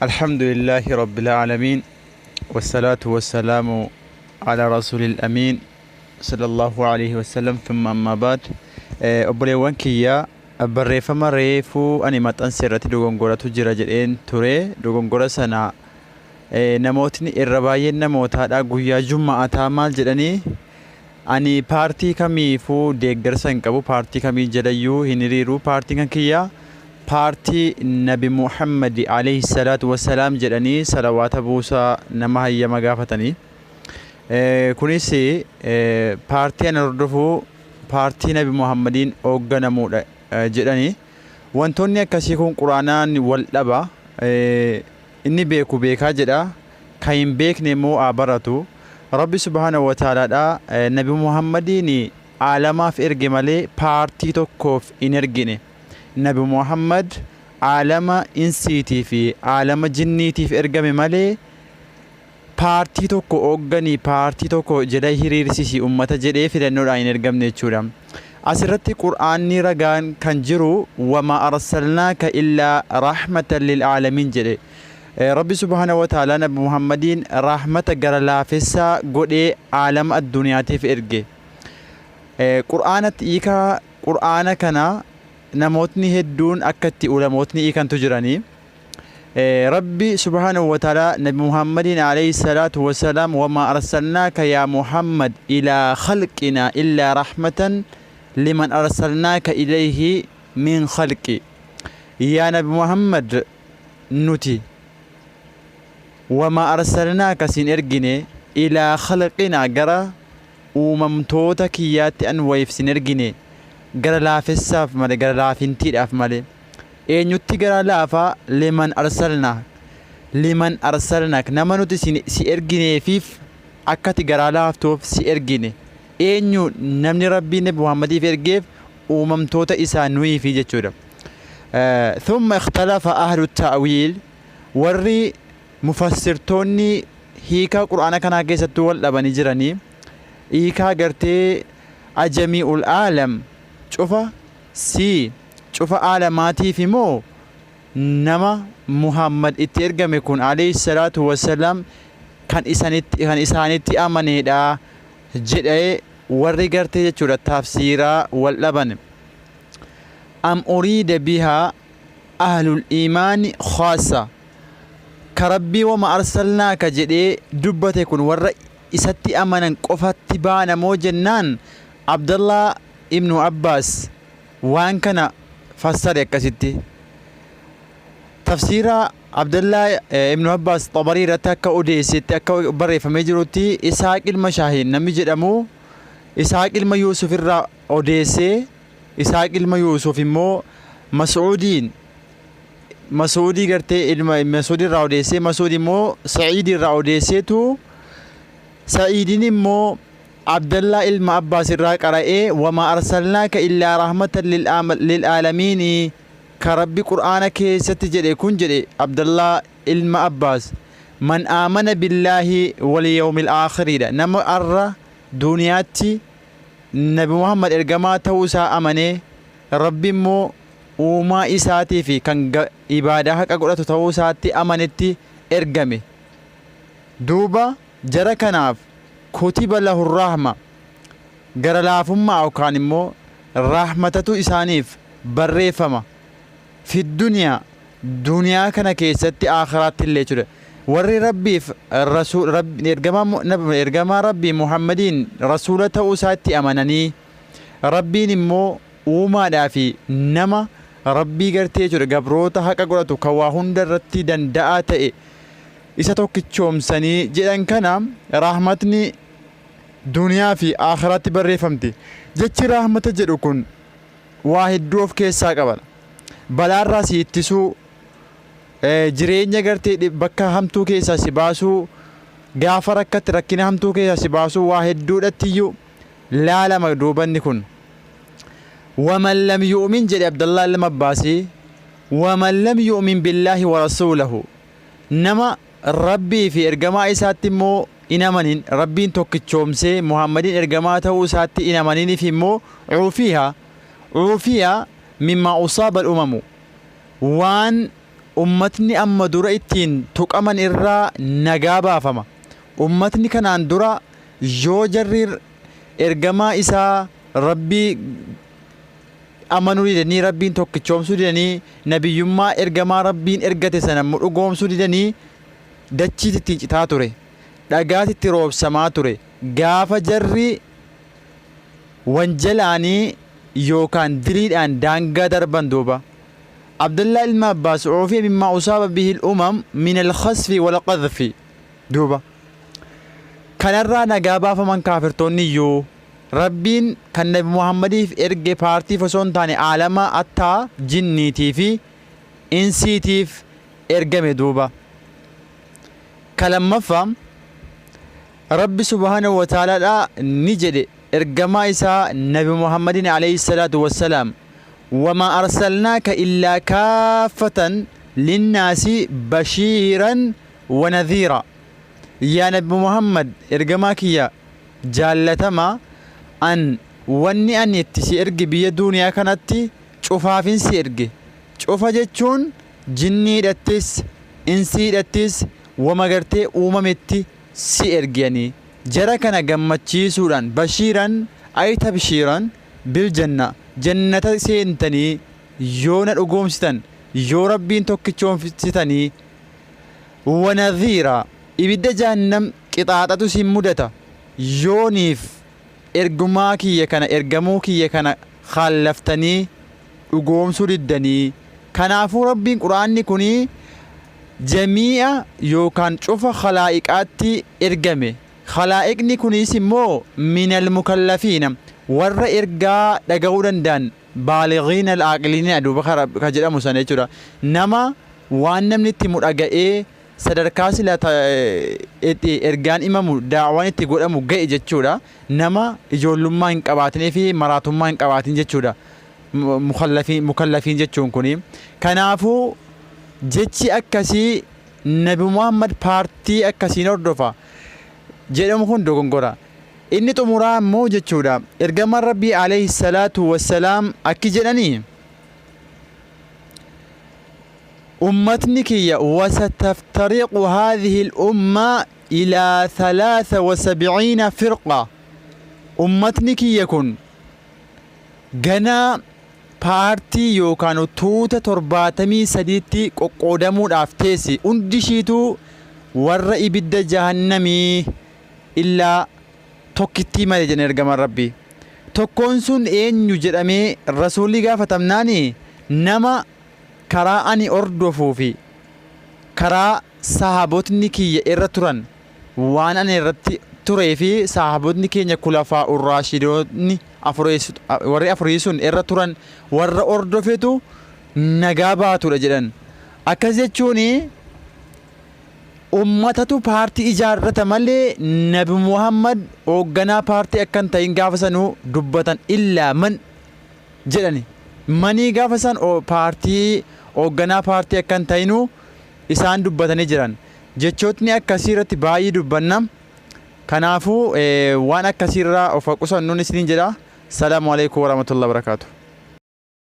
Alhamdulillahi Rabbil Aalamiin Wassalaatu wassalaamu ala Rasuulil Amiin Sallallahu alaihi wasallam thumma amma baad. Obboleewwan kiyya, barreeffama reefuu ani maxxanse irratti dogongoratu jira jedheen ture. Dogongora sana namootni irra baay'een namootaadha guyyaa jumma'ataa maal jedhanii, ani paartii kamiifuu deeggarsa hin qabu, paartii kamii jalayyuu hin hiriiru, paartiin kan kiyya paartii Nabi Muhammadi alayhi salaatu wassalaam jedhanii salawaata buusaa nama hayyama gaafatanii. Kunis paartii ani hordofu paartii Nabi Muhammadiin hoogganamuudha jedhanii. Wantoonni akkasii kun Quraanaan wal dhaba. Inni beeku beekaa jedha. Kan hin beekne immoo haa baratu. Rabbi subhaanahu wa ta'aalaadha Nabi Muhammadiin aalamaaf erge malee paartii tokkoof hin ergine. Nabi Muhammad aalama insiitii fi aalama jinniitiif ergame malee paartii tokko hoogganii, paartii tokko jala hiriirsisi ummata jedhee filannoodhaan hin ergamne jechuudha. Asirratti Qur'aanni ragaan kan jiru wamaa arsalnaaka illaa rahmatan lil aalamiin jedhe. Rabbi subhaanahu wa ta'aalaa Nabi Muhammadiin rahmata gara laafessaa godhee aalama addunyaatiif erge. Qur'aanatti hiikaa Qur'aana kana namootni hedduun akka itti ulamootni hiikantu jiranii. Rabbi subhaanahu wa ta'aalaa Nabi Muhammadiin alayhi salaatu wassalaam wamaa arsalnaaka yaa Muhammad ilaa khalqinaa illaa rahmatan liman arsalnaaka ilayhi min khalqi. Yaa Nabi Muhammad, nuti wamaa arsalnaaka sin ergine ilaa khalqinaa gara uumamtoota kiyyaatti an wayiif sin ergine gara laafessaaf malee, gara laafintiidhaaf malee. Eenyutti garaa laafa? Liman arsalna, liman arsalnak, nama nuti si ergineefiif akka ati garaa laaftuuf si ergine. Eenyu namni Rabbiin Nabi Muhammadiif ergeef? Uumamtoota isaa nuyiifi jechuudha. Thumma ikhtalafa ahlu ta'wiil, warri mufassirtoonni hiikaa Qur'aana kanaa keessattuu wal dhabanii jiranii. Hiikaa gartee ajami'ul aalam, cufa si cufa aalamaatiifi moo nama Muhammad itti ergame kun alayhi salaatu wassalaam kan isanitti kan isaanitti amaneedha jedhee warri gartee jechuudha tafsiiraa wal dhaban. Am uriida bihaa ahlul iimaani khaassa, ka Rabbii wama arsalnaaka jedhee dubbate kun warra isatti amanan qofatti baana moo jennaan, Abdallah ibnu Abbaas waan kana fassare akkasitti. Tafsiira Abdallah ibnu Abbaas Xabarii irratti akka odeessetti, akka barreeffamee jirutti, Isaaq ilma Shaahin namni jedhamu Isaaq ilma Yuusuf irraa odeessee, Isaaq ilma Yuusuf immoo Mas'uudiin, Mas'uudii gartee ilma Mas'uudii irraa odeessee, Mas'uud immoo Sa'iid irraa odeesseetu, Sa'iidin immoo Abdallaa ilma Abbaas irraa qara'ee, wamaa arsalnaaka illaa rahmatan lil aalamiini ka Rabbi Qur'aana keessatti jedhe kun jedhe Abdallaa ilma Abbaas, man aamana billaahi wal yawmil aakhiriidha, nama arra duniyaatti Nabi Muhammad ergamaa ta'uu isaa amanee, Rabbi immoo uumaa isaatii fi kan ibaadaa haqa godhatu ta'uu isaatti amanetti ergame. Duuba jara kanaaf kutiba lahu rahma, gara laafummaa yookaan immoo rahmatatu isaaniif barreeffama, fi duniyaa, duniyaa kana keessatti, aakhiraatti illee jechuudha. Warri Rabbiif rasuul Rabbi ergamaa ergamaa Rabbii Muhammadiin rasuula ta'uu isaatti amananii, Rabbiin immoo uumaadhaa fi nama Rabbii gartee jechuudha gabroota haqa godhatu kan waa hunda irratti danda'aa ta'e isa tokkichoomsanii jedhan kana rahmatni duniyaa fi aakhiraatti barreeffamti. Jechi rahmata jedhu kun waa hedduu of keessaa qaba. Balaarraa si ittisuu, jireenya gartee bakka hamtuu keessaa si baasuu, gaafa rakkatti rakkina hamtuu keessaa si baasuu, waa hedduudhattiyyuu laalama duubanni kun. Waman lam yu'min jedhe Abdallah ilma Abbaasii, waman lam yu'min billaahi wa rasuulahu, nama Rabbii fi ergamaa isaatti immoo hin amanin, Rabbiin tokkichoomsee Muhammadiin ergamaa ta'uu isaatti hin amaniniif immoo cuufiiha, cuufiya mimmaa usaaba al-umamu, waan Ummatni amma dura ittiin tuqaman irraa nagaa baafama. Ummatni kanaan dura yoo jarri ergamaa isaa Rabbii amanuu didanii, Rabbiin tokkichoomsuu didanii, nabiyyummaa ergamaa Rabbiin ergate sana immoo dhugoomsuu didanii dachiitti ittiin citaa ture. Dhagaatti itti roobsamaa ture. Gaafa jarri wanjalaanii yookaan diliidhaan daangaa darban duuba. Abdallaa ilma Abbaas uufiya mimmaa usaaba bihil umam min al-khasfi wal qadhfi duuba. Kanarraa nagaa baafaman kaafirtoonni iyyuu Rabbiin kan Nabi Muhammadiif erge paartiif osoo hin taane aalama attaa jinniitii fi insiitiif ergame duuba. Ka lammaffaa Rabbi subhaanahu wa ta'aalaadhaa ni jedhe ergamaa isaa Nabi Muhammadin alayhi salaatu wassalaam, wamaa arsalnaaka illaa kaaffatan linnaasi bashiiran wa nadhiira. Yaa Nabi Muhammad ergamaa kiyya jaallatama, an wanni ani itti si erge biyya duuniyaa kanatti cufaafin si erge. Cufa jechuun jinniidhattis insiidhattis wama gartee uumametti si erge ani. Jara kana gammachiisuudhaan, bashiiran ay tabshiiran bil janna, jannata seentanii yoo na dhugoomsitan, yoo Rabbiin tokkichoomsitanii, wa nadhiira, ibidda jahannam qixaaxatu isin mudata yooniif ergumaa kiyya kana, ergamuu kiyya kana khaallaftanii dhugoomsuu diddanii. Kanaafuu Rabbiin Qur'aanni kuni jamii'a yookaan cufa khalaa'iqaatti ergame. Khalaa'iqni kunis immoo minal mukallafiina, warra ergaa dhaga'uu danda'an, baalighiina al-aaqiliina duuba ka jedhamu sana jechuudha. Nama waan namni itti himu dhaga'ee sadarkaa sila itti ergaan himamu, daawaan itti godhamu ga'e jechuudha. Nama ijoollummaa hin qabaatinii fi maraatummaa hin qabaatin jechuudha. Mukallafiin jechuun kuni. Kanaafuu jechi akkasii Nabi Muhammad paartii akkasiin hordofa jedhamu kun dogongora. Inni xumuraa immoo jechuudha. Ergamaan Rabbii alayhi salaatu wassalaam akki jedhanii, ummatni kiyya wasataftariqu haadhihi al-umma ilaa 73 firqa, ummatni kiyya kun ganaa paartii yookaan tuuta 73tti qoqqoodamuudhaaf teessi, hundi ishiituu warra ibidda jahannamii illaa tokkittii malee jedhan ergamaan Rabbii. Tokkoon sun eenyu jedhamee rasuulli gaafatamnaani, nama karaa ani hordofuu fi karaa sahaabotni kiyya irra turan, waan ani irratti turee fi sahaabotni keenya kulafaa'ur raashidoonni warri afurii sun irra turan warra hordofetu nagaa baatudha jedhan. Akkas jechuun ummatatu paartii ijaarrata malee Nabi Muhammad hoogganaa paartii akka hin ta'in gaafa sanuu dubbatan, illaa man jedhani. Manii gaafa san paartii hoogganaa paartii akka hin ta'inuu isaan dubbatanii jiran. Jechootni akkasii irratti baay'ee dubbanna. Kanaafuu waan akkasii irraa of haa qusannuun isiniin jedha. Salaamu alaikum warahmatullahi wabarakaatuh.